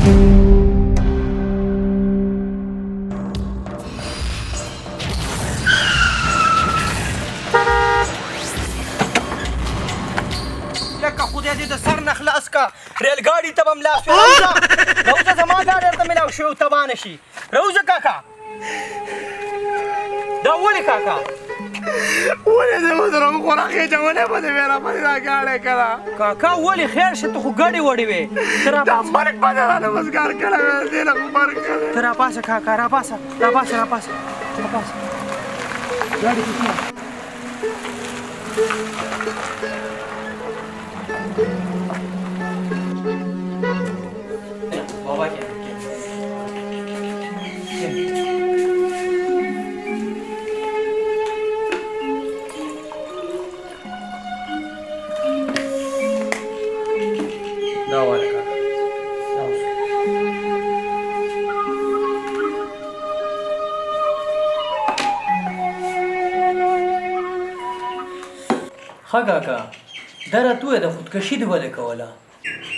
لکه خدای دې د سر نه خلاص کا، ریل ګاډي ته به هم لاس راوځه راوځه، زما ګاډی درته میلاو شوی تباه نه شي. راوځه کاکا. دا ولې کاکا؟ ولې دې ودروم؟ خو راخېژولې به دې وې راباندې دا ګاډی که نه؟ کاکا ولې خیر شه، ته خو ګډې وډې وې. دا مرګ به دې رانه وزګار کړی وی، دې له خو مرګ ښه دی. ته راپاڅه کاکا، راپاڅه راپاڅه راپاڅه راپاڅه. ګاډي کې کښېنه. بابا کښېنه. دا واله کاکا، دا اوس. ښه کاکا، دا راته ووایه د خودکشي دې ولې کوله؟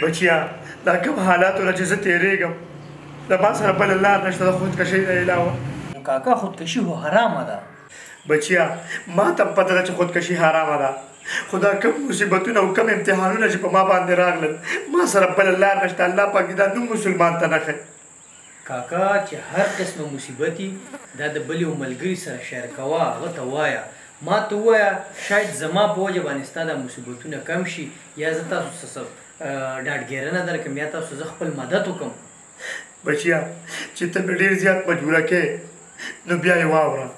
بچیا دا کوم حالاتو نه چې زه تېرېږم، له ما سره بله لار نشته د خودکشۍ نه علاوه. نو کاکا خودکشي خو حرامه ده. بچیا ما ته هم پته ده چې خودکشي حرامه ده، خو دا کوم مصیبتونه او کوم امتحانونه چې په ما باندې راغلل، ما سره بله لار نشته. الله پاک دې دا نوم مسلمان ته نه ښیي. کاکا چې هر قسمه مصیبت دا د بل یو ملګري سره شیر کوه، هغه ته وایه، ما ته ووایه، شاید زما په وجه باندې ستا دا مصیبتونه کم شي، یا زه تاسو څه ډاډګیرنه درکړم، یا تاسو زه خپل مدد وکړم. بچیا چې ته مې ډېر زیات مجبوره کې نو بیا یې واوره.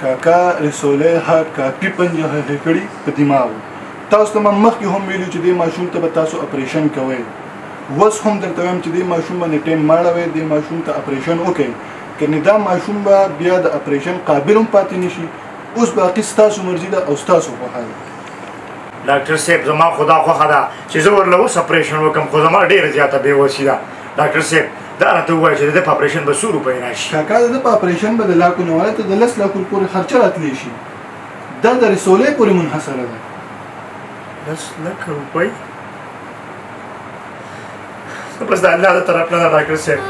کاکا رسولې هارډ کاپي پنجه هغې کړي په دماغو. تاسو ته ما مخکې هم ویلي چې دې ماشوم ته به تاسو اپریشن کوئ، اوس هم درته وایم چې دې ماشوم باندې ټایم مه اړوئ، دې ماشوم ته اپریشن وکړئ، کنې دا ماشوم به بیا د اپریشن قابل هم پاتې نه شي. اوس باقي ستاسو مرضي ده او ستاسو خوښه ده. ډاکټر صاحب زما خدا خوښه ده چې زه ورله اوس اپریشن وکړم، خو زما ډېره زیاته بېوسي ده. ډاکټر صاحب دا راته ووایه چې د ده په اپریشن به څو روپۍ راشي؟ کاکا د ده په اپریشن به د لاکو نه واله ته د 10 لاکو پورې خرچه راتلی شي. دا د رسولۍ پورې منحصره ده. 10 لکه روپۍ؟ بس د الله د طرف نه ده ډاکټر صاحب.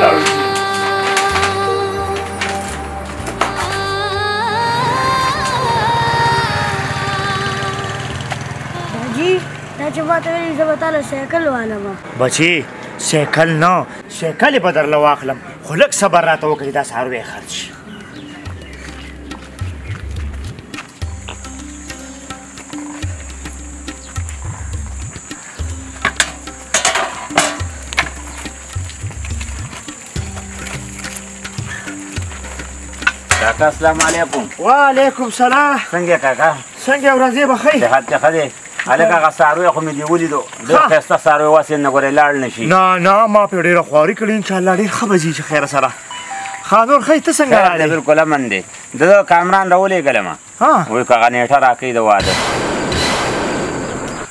لاړ شي. دا چې ما ته ویلي زه به تا له سایکل والم. بچې سایکل نه، سایکل به درله واخلم، خو لږ صبر راته وکړه چې دا څاروی خرڅ شي. کاکا السلام علیکم. وعلیکم سلام. څنګه کاکا؟ څنګه ورځې به ښه یې؟ صحت دې ښه دی؟ هلکه هغه څاروی خو مې دې ولیدو، ډېر ښایسته څاروی واسې نه ګورې لاړ نه شي. نه نه ما پرې ډېره خواري کړې، انشاءالله ډېر ښه به ځي چې خیره سره. ښه نور ښه یې، ته څنګه راغلې؟ بالکل امن دی. د کامران راولېږلم، وایي که هغه نېټه راکوي د واده.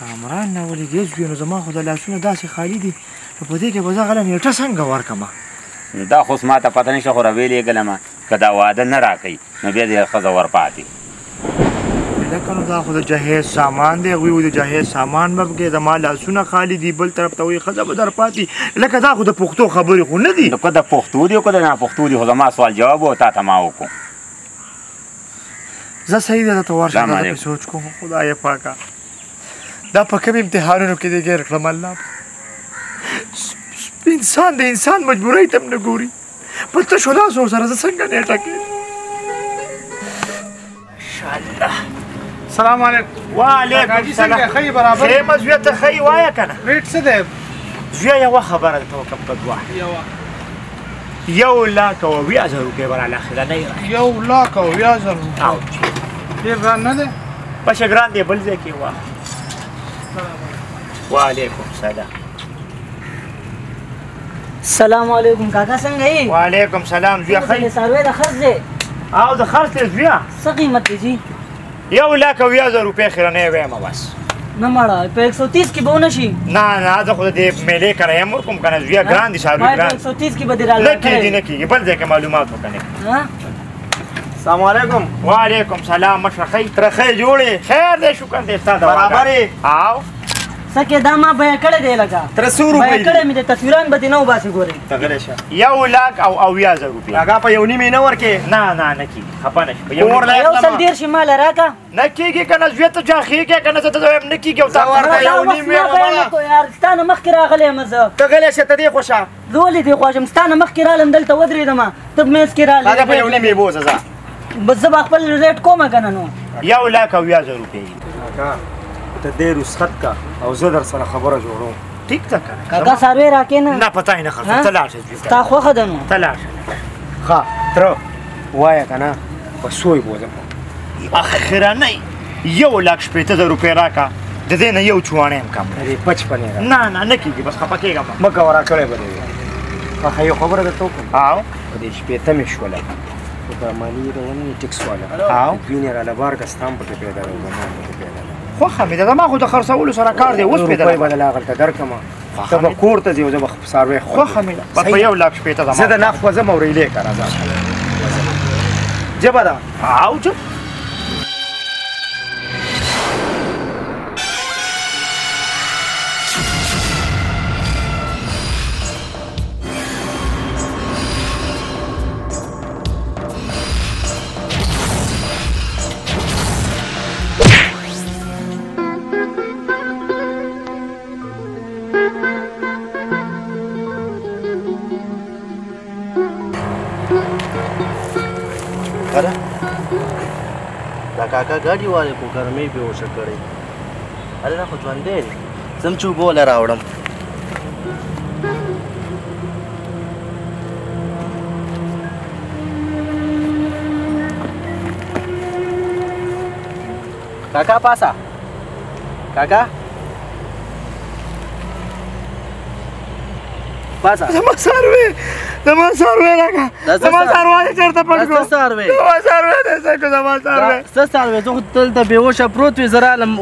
کامران راولېږې زویه؟ نو زما خو د لاسونه داسې خالي دي، نو په دې کې به زه هغه له نېټه څنګه ورکړم؟ دا خو اوس ما ته پته نشته، خو راویې که دا واده نه راکوي نو بیا دې ښځه ورپاتې. لکه نو دا خو د جهیز سامان دی، هغوی وایي د جهیز سامان به پکې، زما لاسونه خالي دي، بل طرف ته وایي ښځه به درپاتې. لکه دا خو د پښتو خبرې خو نه دي. نو که د پښتو دي او که د ناپښتو دي، خو زما سوال جواب و تا ته ما وکړو. زه صحیح ده، ته ورشه، زه پرې سوچ کوم. خدایه پاکه دا په کوم امتحانونو کې دې ګیر کړم. الله انسان د انسان مجبورۍ ته هم نه ګوري، په تشو لاسو سره زه څنګه نېټه کړم؟ انشاءالله. السلام علیکم. وعلیکم السلام. څنګه ښه یې؟ برابر ښه یم زویه، ته ښه یې؟ وایه که نه. ریټ څه دی زویه؟ یوه خبره درته وکړم که دوه؟ یوه. 1,70,000 روپۍ به راله اخره نه یې؟ 1,70,000 روپۍ ډېر ګران نه دی؟ بس ګران دی، بل ځای کې واخله. وعلیکم سلام. السلام علیکم کاکا، څنګه یې؟ وعلیکم سلام زویه، ښه یې؟ څاروی د خرڅ دی؟ او د خرڅ دی زویه. څه قیمت دی جي؟ 1,70,000 روپۍ خیرنۍ وایم بس. نه مړه، په 130 کې به ونه شي؟ نه نه، زه خو د دې میلې کرایه هم ورکوم که نه زویه، ګران دي څاروي، ګران. 130 کې به دې راله نه کېږي، نه کېږي، بل ځای کې معلومات وکړه. السلام علیکم. وعلیکم سلام. مشره ښه یې؟ تر ښه جوړې؟ خیر دی شکر دی، ستا د برابر یې؟ او څه کې دا ما بیه کړی دی لکه تر څو روپۍ بیه کړی مې دی، تصویران به دې نه وباسي ګورې. ته غلی شه. 1,70,000 روپۍ. هغه په یو نیم یې نه ورکې؟ نه نه نه کېږي، خفه نه شې. په یو سل دېرش یې ماله راکړه. نه کېږي که نه زویه، ته چاخېږې که نه، زه ته وایم نه کېږي. او تا زه ورته یو نیم وایم. یار ستا نه مخکې راغلی یم زه. ته غلی شه، ته دې خوښه. زه ولې دې خوښ یم؟ ستا نه مخکې رالم دلته ودرېدم، ته منځ کې رالې. هغه په یو نیم یې بوځه. ځه بس زه به خپل ریټ کومه که نه نو. 1,70,000 روپۍ. کاکا ته دې رخصت کا او زه در سره خبره جوړوم. ټیک ده که نه؟ کاکا څاروی راکې نه؟ نه په تا یې نه خرڅوم، ته لاړ شه. ستا خوښه ده نو. ته لاړ شه. ښه تره وایه که نه په څو یې بوځم؟ اخرنۍ 1,60,000 روپۍ راکړه، د دې نه یو چوڼی هم کم. دې پچپن یې راکړه. نه نه نه کېږي، بس خفه کېږه مه. مه کوه، راکړی به دې وي. ښه یو خبره درته وکړم. او په دې شپېته مې شوله، خو دا مالي رواني ټیکس واله او دوی نه راله بار که ستا هم پکې پیدا ده او زما هم پکې پیدا ده. خوښه مې ده، زما خو د خرڅولو سره کار دی. اوس پیدا روپۍ به درله هغلته درکړم، ته به کور ته ځې او زه به څاروی خوښه مې ده. بس په 1,60,000 زما. زه د نخ وځم او ریلې که راځه. جبه ده. او جب. دا کاکا ګاډي والے کو ګرمۍ بېهوشه کړی. هلې دا خو ژوندی دی، ځم چې اوبه له راوړم. کاکا پاسه، کاکا پاسه. زما څاروی، زما څاروی راکړه. زما څاروی چېرته پټ کړو؟ څه څاروی؟ زما څاروی دی څه کړو؟ زما څاروی څه څاروی؟ زه خو دلته بېهوشه پروت وې، زه رالم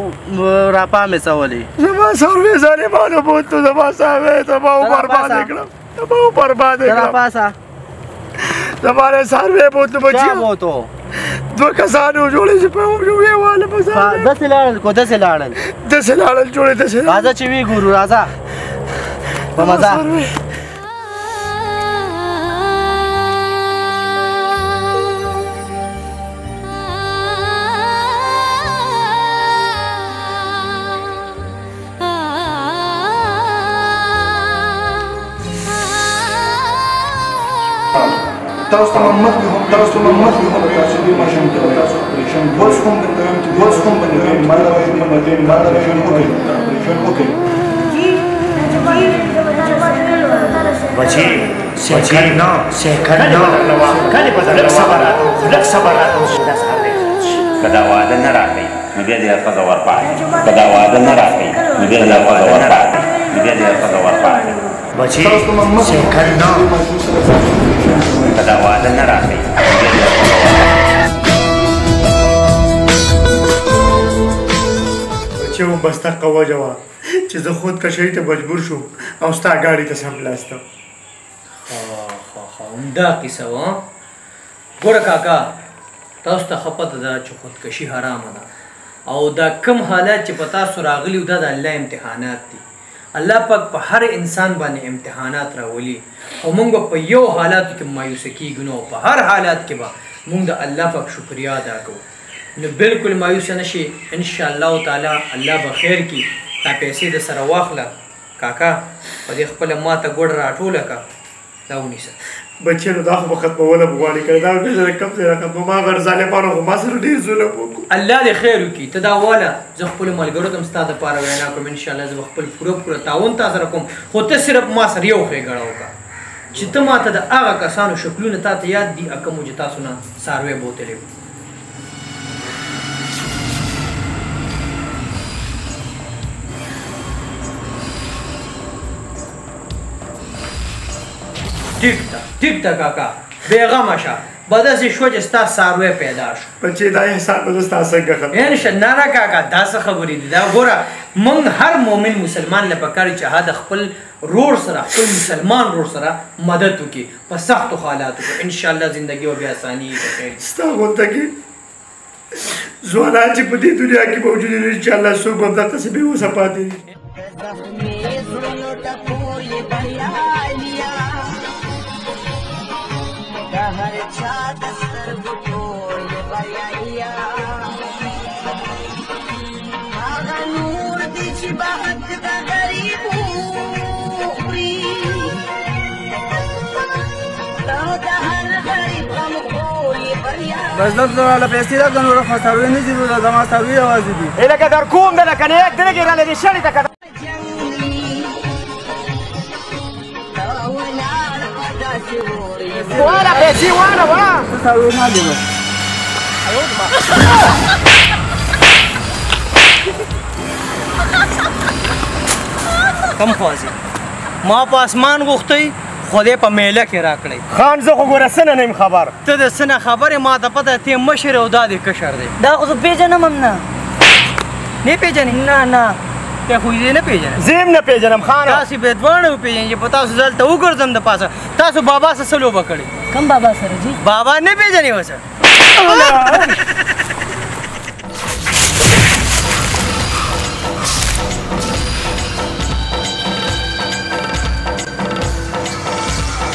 راپا مې څولې. زما څاروی ظالمانو بوتلو، زما څاروی زما برباد کړم، زما برباد کړم. راپاسه. زما له څاروی بوتلو بچیه. چا بوتو؟ دوه کسان وو جوړې چې په یو واله په څاروی. داسې لاړل کو داسې لاړل؟ داسې لاړل جوړې، داسې لاړل. راځه چې ویې ګورو، راځه په مزه. تاسو ته مخکې هم تاسو ته مخکې هم تاسو دې ماشوم ته تاسو اپریشن اوس هم درته وایم چې اوس هم باندې وایم ما دا ماشوم باندې ما دا ماشوم وکړئ اپریشن وکړئ. بچی سیکل نه، سیکل نه، کله به لږ صبر راته وکړه، لږ صبر راته وکړه. دا سهار دی. که دا واده نه راکوي نو بیا دې ښځه ورپاکړي. که دا واده نه راکوي نو بیا دې ښځه ورپاکړي، نو بیا دې ښځه ورپاکړي. بچی سیکل نه، که دا واده نه راکوي نو بیا دې ښځه ورپاکړي. بچی هم بس دقه وجه وه چې زه خودکشۍ ته مجبور شوم او ستا ګاډي ته سملاستم. ښه ښه همدا قصه وه. ګوره کاکا، تاسو ته ښه پته ده چې خودکشي حرامه ده، او دا کم حالات چې په تاسو راغلي دا د الله امتحانات دي. الله پاک په هر انسان باندې امتحانات راولي، او موږ به په یو حالاتو کې مایوسه کېږو نو په هر حالات کې به موږ د الله پاک شکریا ادا کوو. نو بالکل مایوسه نه شي، ان شاء الله تعالی الله به خیر کړي. دا پیسې د سره واخله کاکا، په دې خپله ماته ګوډه راټوله که، دا ونیسه. بچیه نو دا خو به ختمول هم غواړي که نه، دا به زه کوم ځای راختموم؟ ما غر ظالمانو خو ما سره ډېر ظلم وکړو. الله دې خیر وکړي. ته دا واله، زه خپلو ملګرو ته هم ستا دپاره وینا کوم، انشاءالله زه به خپل پوره پوره تعاون تا سره کوم، خو ته صرف ما سره یو ښېګڼه وکړه چې ته ما ته د هغه کسانو شکلونه تا ته یاد دي کومو چې تاسو نه څاروی بوتلی وو. ټیک ده، ټیک ده کاکا، بېغمه شه. به داسې شوه چې ستا څاروی پیدا شو. بچې دا احسان به زه ستا څنګه ختم؟ انشاءالله. نه نه کاکا دا څه خبرې دي؟ دا ګوره موږ هر مؤمن مسلمان له پکار چې هغه د خپل رور سره، خپل مسلمان رور سره مدد وکړي په سختو حالاتو کې، انشاءالله زندګي به بیا اساني. ستا غونته کې ځوانان چې په دې دنیا کې موجود دي انشاءالله څوک به هم دغسې بې وسه پاتې دي. بس دلته راله پیسې راکړه نور خو څاروي نه ځي، زما څاروي یوازې دي. لکه در کوم ده لکه نیک دی لکه راله دې شړې ته. والا پیسې والا وا څاروي نه دي بس. کم خوازي ما په اسمان غوښتی خدای په میله کې راکړی. خان زه خو ګوره څه نه یم خبر. ته د څه نه خبر یې؟ ما ته پته ته مشر او دا دې کشر دی. دا خو زه پېژنم هم نه. نه پېژنې؟ نه نه. ته خو یې نه پېژنې. زه هم نه پېژنم خانه. تاسې به دواړه وپېژنئ چې په تاسو زه هلته وګرځم د پاسه. تاسو بابا سره څه لوبه کړې؟ کوم بابا سره جي؟ بابا نه پېژنې اوس؟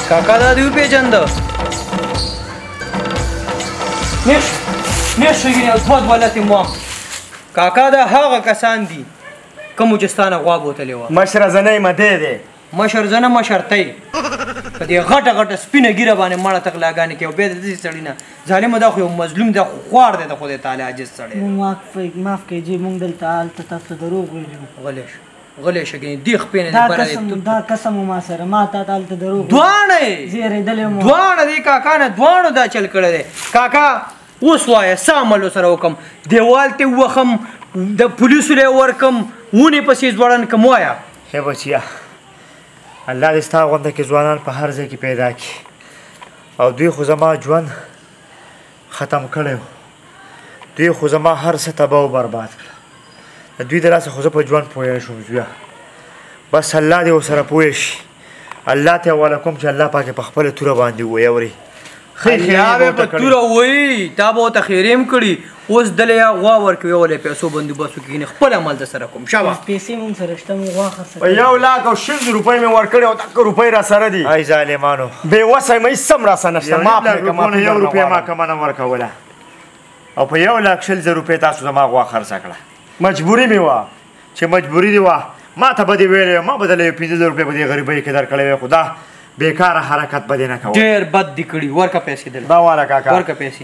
کاکا دا دې وپېژنده؟ نش نش یې دوه دوه لتې مو. کاکا دا هغه کسان دي کومو چې ستا نه غوا بوتلې وه. مشره زه نه یم، دی دی. مشر زه نه، مشر ته یې. په دې غټه غټه سپینه ږیره باندې مړه ته غلاګانې کوي او بیا د داسې سړي نه ظالمه. دا خو یو مظلوم دی، خو خوار دی د خدای تعالی عاجز سړی. موږ معاف کړئ جي، موږ دلته هلته تاسو ته دروغ ویلي وو. غلی شه غلی شه، ګنې دې خپې نه دې بره دی. دا قسم ما سره، ما تا ته هلته دروغ دواړه یې زه یېرېدلی وم. دواړه دې کاکا نه دواړو دا چل کړی دی. کاکا اوس وایه څه عمل ورسره وکړم؟ دیوال ته ووخم، د پولیسو له یې ورکړم، ونې پسې ځوړند کړم؟ وایه. ښه بچیه، الله دې ستا غونده کې ځوانان په هر ځای کې پیدا کړي. او دوی خو زما ژوند ختم کړی و، دوی خو زما هر څه تباه او برباد کړه. د دوی د لاسه خو زه په ژوند پوه شوم زویه. بس الله دې ورسره پوه شي. الله ته حواله کوم چې الله پاک یې په خپله توره باندې ووایي. اوري الله به په توره ووایي، تا به ورته خیرې هم کړي. اوس دله یا غوا ورکوي او له پیسو بندوبست وکړي، ګنې خپل عمل در سره کوم. شابه پیسې مونږ سره شته، مونږ غوا خرڅه کړې. 1,20,000 روپۍ مې ورکړې او دغه روپۍ را سره دي. ای ظالمانو، بې وسه یم، هېڅ هم راسره نشته. معاف مې کړه، معافي یو درنه روپۍ ما غواړم. کمه نه ورکوله او په 1,20,000 روپۍ تاسو زما غوا خرڅه کړه. مجبوري مې وه. چې مجبوري دې وه ما ته به دې ویلی، ما به دله یو 5,000 روپۍ په دې غریبۍ کې درکړې وی، خو دا بېکاره حرکت به دې نه کوه. ډېر بد دې کړي. ورکه پیسې دله. دا واله کاکا، ورکه پیسې.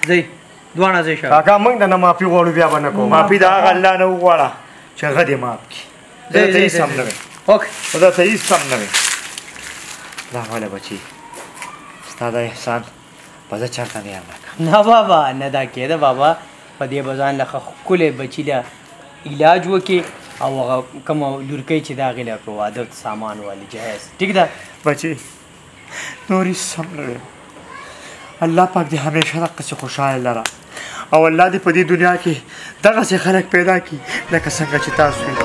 ځئ دواړه ځئ شابه. کاکا موږ د نه معافي غواړو، بیا به نه کوو. معافي د هغه الله نه وغواړه چې هغه دې معاف کړي. ځئ ته ځئ هېڅ هم نه وې. اوکې. دا ته هېڅ هم نه وې. دا واله بچي، ستا دا احسان به زه چېرته نه یم کړم. نه بابا نه، دا کېده بابا. په دې به ځان له ښه ښکلی بچي له علاج وکړي او هغه کومه لورکۍ چې د هغې له په واده سامان والي جهیز. ټیک ده بچي؟ نور هېڅ هم نه ویم. الله پاک دې همیشه دقسې خوشحاله لره او الله دې په دې دنیا کې دغسې خلک پیدا کړي لکه څنګه چې تاسو یې.